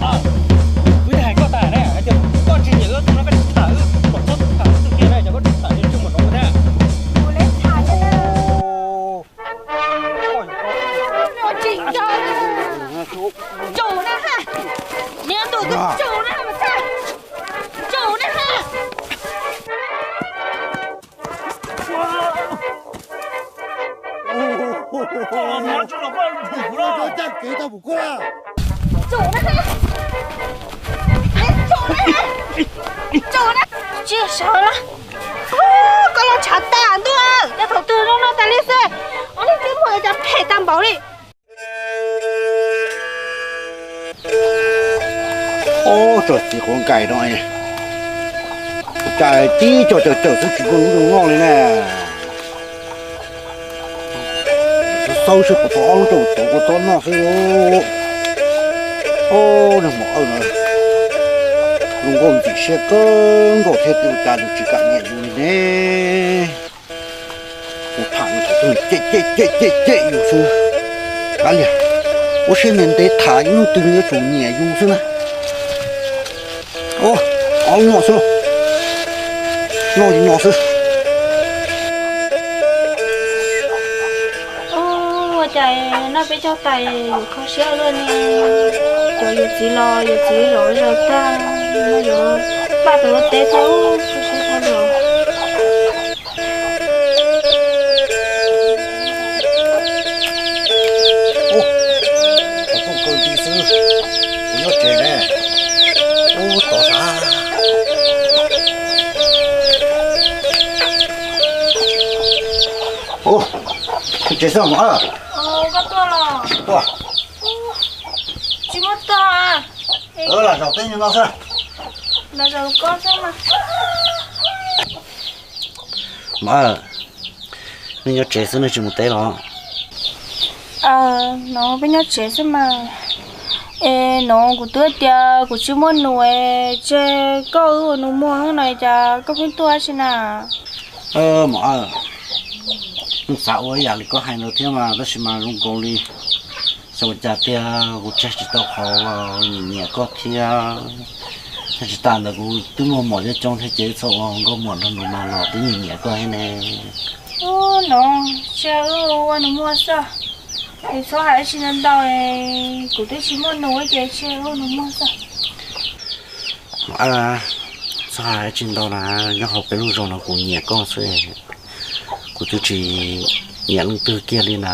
Wb hais koj tas na, hais tias koj tsis nyiam wb tus no koj tsis tham wb, kom txhob tham wb tus kiag na, yog koj tsis tham ces tseg mus rau kuv thiab. Kuv le tham na. Tsum na ha, niag tus tsum na ha, tsum na ha. Tsis sawv los, koj los tshav tas ntuj, yog thaum twg zoo no tas li xwb, ob niag tib muag cas phem tag npaum li. Ob, txog txiv quav nkais no, cas tib co cawm cawm xwb tsis muaj lub zoo noj li na. Xaub xaub xwb puas tau ob lub rau tov kua txob noj xwb. Ob, niag maum Awj no zoo nkauj ntxim siab kawg nkaus thiab, ua cas nws tsis kam nyiam yus li ne. Kuv tham nws thaum twg cem cem cem cem cem yus xwb. Kav liam, ua siab ntev ntev tham ib hnub twg nws yuav tsum nyiam yus xwb na. Ob, ob lub no xwb, noj li no xwb. Ua cas noj peb caug tais yuav kho siab luaj ne. Cov yawm txiv los yawm txiv zov zaws tag, no yuav npaj tau ua teb thiab, kho siab tag los. Ub, kuv tuaj kaw nti xwb, kuv nyob tsev ne. Ub, tov sav. Ub, tsev xwb mas. Koj tuaj los? Tuaj. Tsis muaj tog. Lam zaum teb no xwb. Lam zaum koj xwb mas. Mas, nej nyob tsev xwb nej tsis mus teb los? No peb nyob tsev xwb mas. Es no kuv twb tias kuv tsis muaj nus es tseg koj wb ua nus muag no cas koj pheej tuaj dab tsi na? Mas, kuv xav ua ib yam li koj hais ntawd thiab mas tab sis mas zoo nkaus li xyov ua cas tiag kuv tseg tsis tau qhov nyiam nyiam koj thiab. Thiab tsis tas ntawd kuv twb muaj muam coob coob thiab ces txhob ua nkauj muam nrog nus mas los twb nyiam nyiam koj thiab ne. Ub, no, tseg wb ua nus muag xwb. Es txhob hais dab tsi ntau ntau, kuv twb tsis muaj nus ces tseg wb ua nus muag xwb. Txhob hais dab tsi ntau na, nyob hauv peb lub zos no kuv nyiam koj xwb, kuv twb tsis nyiam leej twg kiag li na.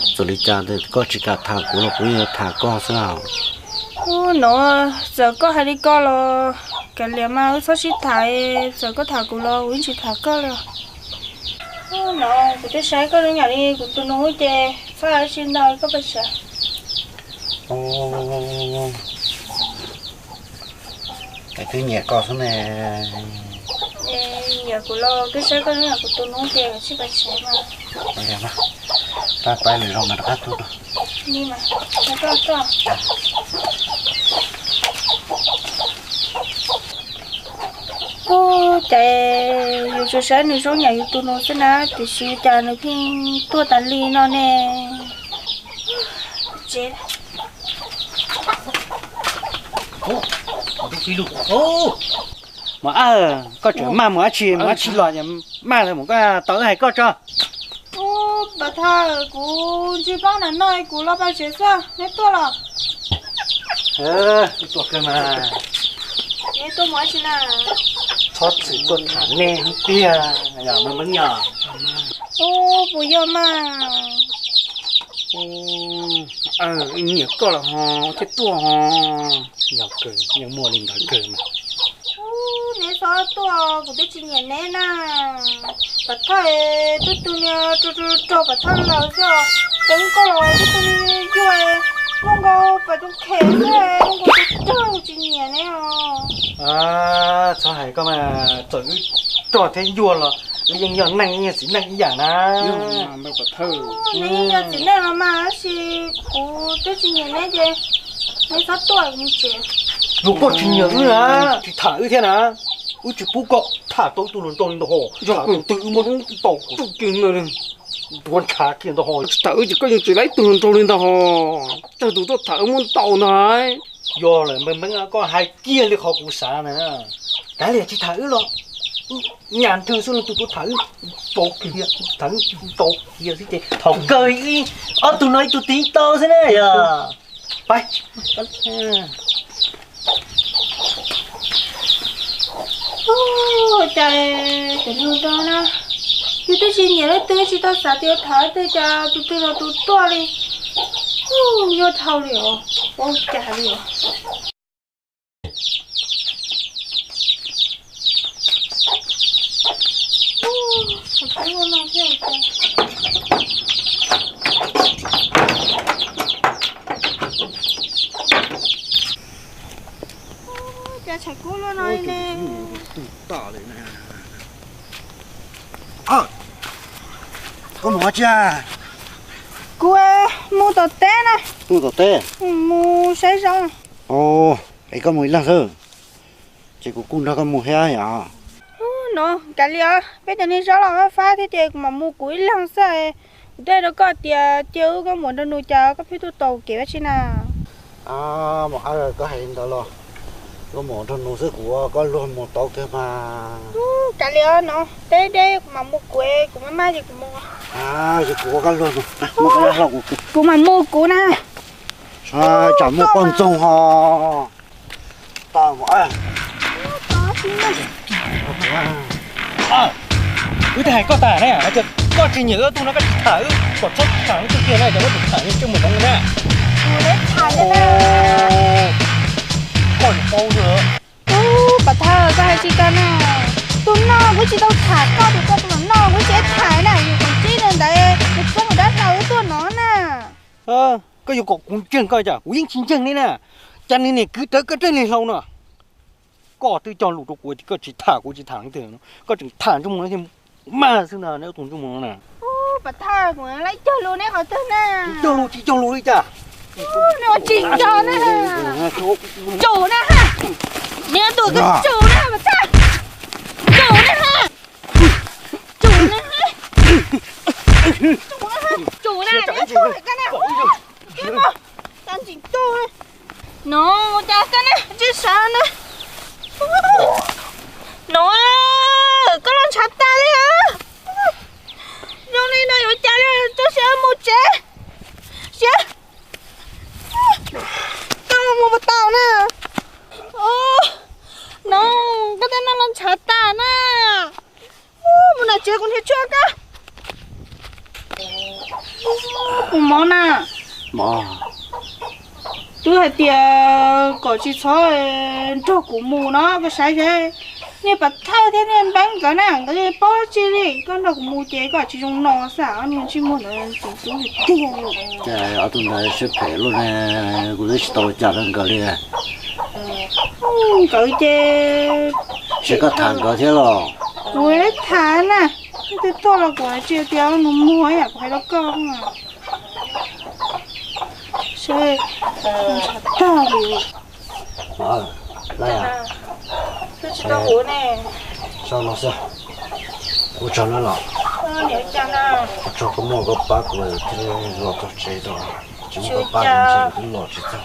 Txawm li cas koj tsis kam tham kuv los kuv yeej yuav tham koj xwb. Ub, no, txawm koj hais li ko los kav liam mas wb txhob sib tham, txawm koj tham kuv los kuv yeej tsis tham koj li. Ub, no, kuv twb saib koj zoo yam li kuv tus nus ces txhob hais dab tsi ntau koj pais tsev. Es twb nyiam koj xwb ne. Nyiam kuv los twb saib koj zoo yam kuv tus nus ces kav tsij pais tsev mas. Pab pais lwm zaus mas rov qab tuaj. Ni mas, koj tuaj. Ub, cas yus tsuas saib nws zoo yam yus tus nus xwb na, tiam sis cas nws pheej tuaj tas li no ne. Tsev. Mas, koj tseem maj mus dab tsi, mus dab tsi los maj mus, koj tau wb hais koj tso. Ub, Pov Thawj, kuv ntsib plaub nram no kuv los pais tsev xwb, neb tuaj los? Tuaj kawg mas. Neb tuaj mus dab tsi na? Txhob txwm tuaj tham nej tiag, yog me me nyom. Ub, puas yog mas? Nyiam koj los ho thiaj tuaj ho. Yog kawg, yeej muaj li ntawd kawg mas. Ub, neb txhob tuaj, kuv twb tsis nyiam neb na. Pov Thawj, twb tus niag rog rog Pov Thawj lawm xwb, cov nkauj los twb tus niag yuag, muaj nkaus pas tub khem xwb, muaj nkaus rog rog, kuv tsis nyiam neb os. Txhob hais koj mas, txawm wb rog thiab yuag los wb yeej yog neeg, yeej txiv neej ib yam na. Neb yeej yog txiv neej los mas, tab sis kuv twb tsis nyiam neb ces neb txhob tuaj mus tsev. Yog koj tsis nyiam wb na, tsis tham wb thiab na, wb tsis pub koj tham tau ib tug hluas nraug li ntag ho. Yog koj twg wb muab tau tsuj kiag, ntuav ntshav kiag ntag ho. Tsis tham wb ces koj yeej tsis tau ib tug hluas nraug li ntag ho. Tsawg tus tuaj tham wb muab tau ntag. Yog lawm npe npeeb, koj hais kiag li qhov kuv xav na. Kav liam, tsis tham wb los, nyas nrhw xwb los tus tuaj tham wb, tau kiag, tham wb tau kiag xwb ces thaum kawg ib ob tug no ib tug twg tau xwb na yog. Pab. Ua cas cov neeg no na, yus twb tsis nyiam leej twg, tsis tau xav tias yuav tham leej twg, cas tus twg los tus tuaj li. Ua, nyuaj dhau li os, ua cas li os. Cas tshav kub luaj no ne. Koj mus ua tsi? Kuv mus tom teb na. Mus tom teb? Mus saib zaub. Es koj mus ib leeg xwb, ces kuv kuj nrog koj mus thiab yom. No, kav liam os, peb cov niag zaub los fab fab thiab ces kuv mam mus kuv ib leeg xwb. Kuv twb hais rau koj tias cia wb koj mus nrog nws, cas koj pheej tuaj tos kev ua tsi na? Mus ab, koj hais li ntawd los, koj mus nrog nws xwb, kuv ua koj luag mus tau kawg mas. Kav liam os, no, teb deb kuv mam mus kuv, kuv maj maj ces kuv mus. Ces kuv ua koj luag mus, kuv mam mus kuv na. Tsam muaj poj ntxoog ho. Wb twb hais koj tas na, hais tias koj tsis nyiam wb ob tug no koj tsis tham wb, kom txhob tham wb kiag na, cov wb tsis tham li tseej mus no na. Koj paub xwb. Ub, Pov Thawj, koj hais tsis tau na. Tus no kuv tsis tau tham koj, tus koj tus no kuv tsis tham na, yus tsis ntsib nws ntawd, nws txeeb mus dab hlau wb tuaj no na. Koj yuav kom kuv ntseeg koj cas? Kuv yeej tsis ntseeg li na. Cas nws niam kwv rawv koj tej niag hlau no. Koj twb cog lus rau kuv tias koj tsis tham kuv tsis tham leej twg, koj tseem tham ntsej muag thiab maj xwb ntag, neb tus ntsej muag no na. Ub, Pov Thawj, kuv yeej cog lus neb qhov twg na? Cog lus tsis cog lus li cas? Neb ua tsis nco na. Tsum na ha. Neb tus koj tsum na Pov Thawj. Tsum na ha. Tsum na ha. Tsum na ha. Tsum na, neb tuaj hais koj na. Koj ntxim tuaj. No, ua cas koj ne, tsis sawv na. No, koj los ntshav tas li os. Zoo li no yuav cas li, tuaj siab mus tsev. Siab. Koj mus puas tau na. No, koj tej no los ntshav tas na. Mus nram tsev kuv nrhiav tshuaj koj. Kuv mob na. Twb hais tias kom tsis txhob nrog kuv mus no, koj saib saib. Niag Pov Thawj thiab niag Npeeb nkawd na, nkawd yeej paub tsi li. Koj nrog kuv mus ces koj tsis zoo no xwb, niag ntsej muag ntawd tseem tub tiag tiag li. Ces ob tug ntawd siab phem luaj ne, kuv twb tsis tau ua cas rau nkawd li. Nkawd ces, ces koj tham nkawd thiab los? Kuv tham na, twb tuaj los kuv hais tsis tias nws muag ib yam kuv hais rau koj. Seb, ntshav tag li. Ua no xwb, ua tsaug na los. Ua tsaug koj muaj koj pab kuv thiaj li los txog tsev tau, tsis muaj koj pab kuv ntshe kuv twb los tsis txog.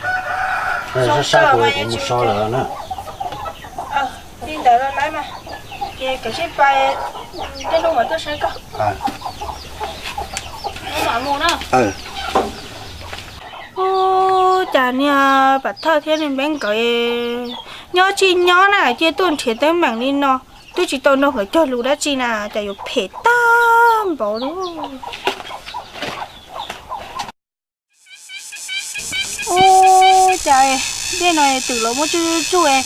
Sab sab kuv, kuv mus so lawm na. Li ntawd los lawm mas, ces kawm sib pais, tej hnub mam tuaj saib koj. Mus na. Ub, cas niag Pov Thawj thiab niag Npeeb nkawd nyob tsis nyob na, cia tuaj nrhiav teeb meem li no, twb tsis tau nrog nkawd cog lus dab tsi na, cas yuav phem tag npaum li. Ub, cas dej no twm los muab tsuj tsuj,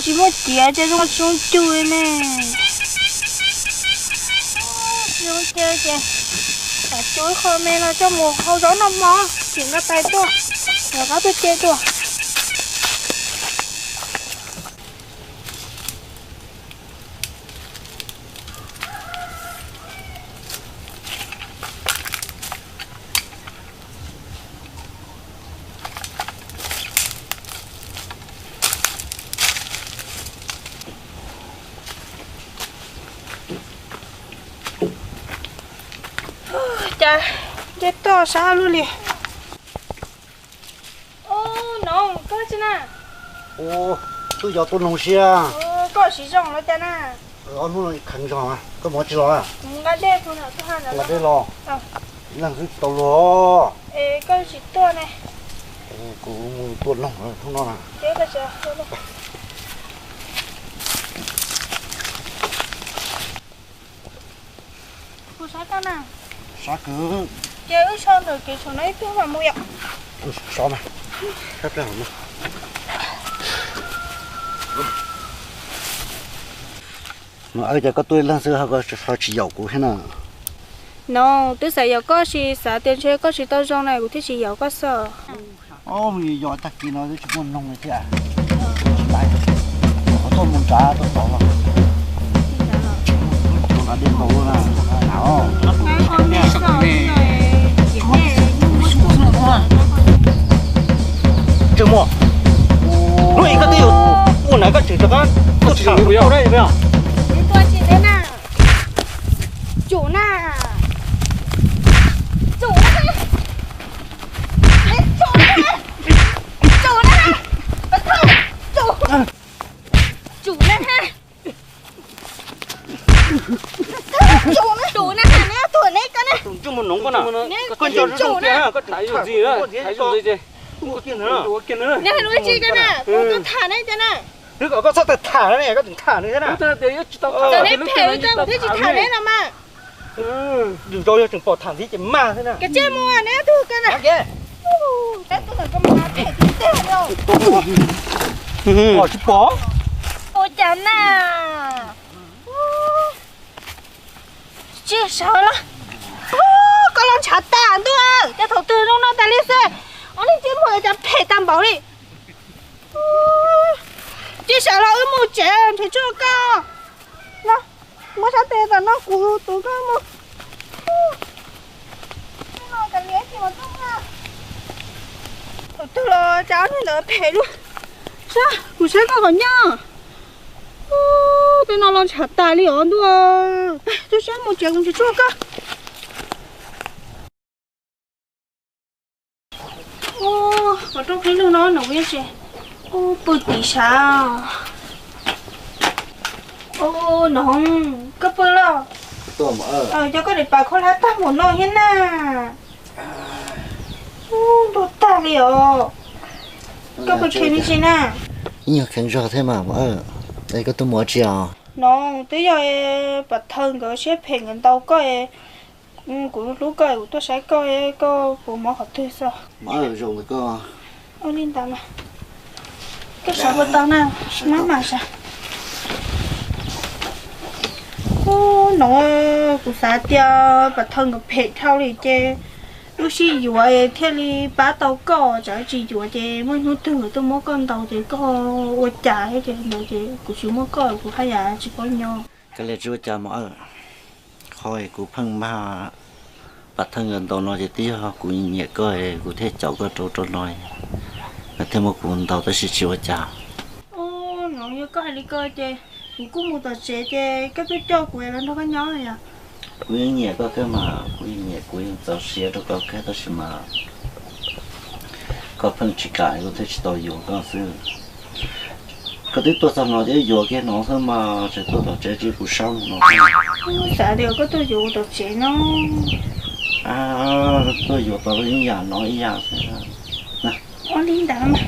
tsis muaj ciav ces zoo tsis zoo cug li ne. Tsis zoo cug ces, ces cug ib qho me los coj mus hau zaub noj hmo, tseem nqa tais tuaj, los rov qab tuaj ce dua. Cas nce toj sab luaj li. Ub, no koj tsi na? Twb yog tuaj noog siab. Koj siv zoo los cas na? Ob hnub no kheev zog, koj mus tsis los? Nqa dej los. Leej twb tsis tau luag. Koj tsis tuaj ne. Kuv mus tuaj noog hnub no na. Kuv sab koj na. Sab kawg. Ces wb so ntawm kev saum no ib pliag mam mus yom. So mas. No ces koj tuaj ib leeg xwb ho tsis yaum kuv thiab na. No, twb xav yaum koj sis xav tias ntshe koj tsis tau zoo na kuv thiaj tsis yaum koj xwb. Yog tag kis no twb tsis muaj noog li thiab. Tsis pais, tuaj mus nrad tuaj tod los. Tus no dej nkaus na. Tseem muaj. Hnub ib koj twb yuav ua na koj tseem rov qab tuaj tsis yog na. Tsum na. Tsum na. Tsum na. Tsum na. Tsum na. Tsum na, neb tuag neb koj na. Neb tsum na. Neb hais lus tsi koj na, kuv tuaj tham neb cov na. Koj txhob tham neb, koj tseem tham neb thiab na. Txawm neb phem li cas kuv thiaj tsis tham neb no mas. Yus yog tseem pom tham ntxiv ces mas thiab na. Kav tsij mus neb tug koj na. Pom tsis pom? Ua cas na? Tsis sawv los. Koj los ntshav tas ntuj, cas thaum twg zoo no tas li xwb. Ob niag txiv muam cas phem tag npaum li. Tsis sawv los wb mus tsev nrhiav tsuag koj. No, muab sab tes tom no kuv tus koj mus. Thaum twg los cas ob niag ntawd phem luaj. Sab, kuv saib koj qhov ncauj. Tej no los ntshav tas li os ntuj. Tuaj sab mus tsev kuv nrhiav tsuag koj. Ua, qhov rooj qhib lug no no ua tse. Ua, pw tim sav. Ua, Noov, koj pw los? Cov koj niam pas khaub hlab tag mus no thiab na. Ua, ntuj tag li os. Koj pw kheev me ntsis na. Ib nyuag kheev zog thiab mas, es koj tuaj mus ua tsi os? No, twb yog Pam Thawj nkawd siab phem nkawd ntaus koj, kuv hlub koj kuv tuaj saib koj, koj puas mob qhov twg xwb? Zoo koj. Ua li ntawd mas. Koj sawv puas tau na? Mab mam sawv. Ub, no kuv xav tias Pam Thawj nkawd phem dhau li ces wb sib yuav thiaj li pab tau koj, tsam tsis yuav ces muaj hnub twg nkawd tuaj muab koj ntaus ces koj ua cas thiab ces ntawd ces kuv tsis muaj koj kuv haj yam tsis paub nyob. Kav liam tsis ua cas mos, qhov kuv pheej mag Pam Thawj nkawd ntaus no ces twb yog kuv nyiam koj kuv thiaj caum koj rau rau no, nkawd thiaj muab kuv ntaus tab sis tsis ua cas. Ub, no yog koj hais li ko ces kuv kuj mus tom tsev ces koj twb coj kuv los nrog koj nyob yom. Kuv yeej nyiam koj kawg mas, kuv yeej nyiam, kuv yeej txaus siab rau koj kawg tab sis mas koj pheej tsis kam kuv thiaj tsis tau yuav koj xwb. Koj twb tuaj txog no ces yuav kiag no xwb mas, tseem tuaj tom tsev tsis pub sab no. Xav tias koj tuaj yuav tom tsev no. Tuaj yuav tau ib yam no ib yam xwb. Ua li ntawd mas.